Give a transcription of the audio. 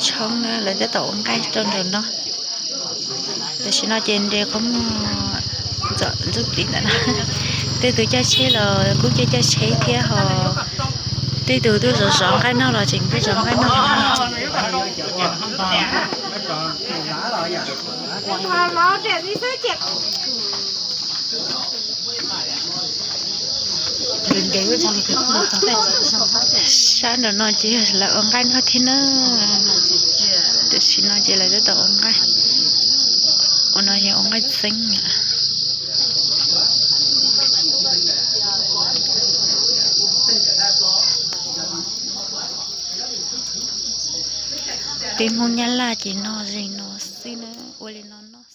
Tshoob na, lawv tab tom ua nqaij rau nraum no. Tam sim no ces nres qhov muag ntxuav ntxub plis ntawm no. Tej tus coj tsheb los kuj coj coj tsheb thiab ho tej tus tuaj zov zov nqaij noj los tseem tuaj zov nqaij noj. Sab nraum no ces lawv ua nqaij noj thiab na. Tam sim no ces lawv tab tom ua nqaij. Ua no yog ua nqaij txeeb. Peb Hmoob Nyab Laj ces noj zeeg no xwb na, ua li no noj.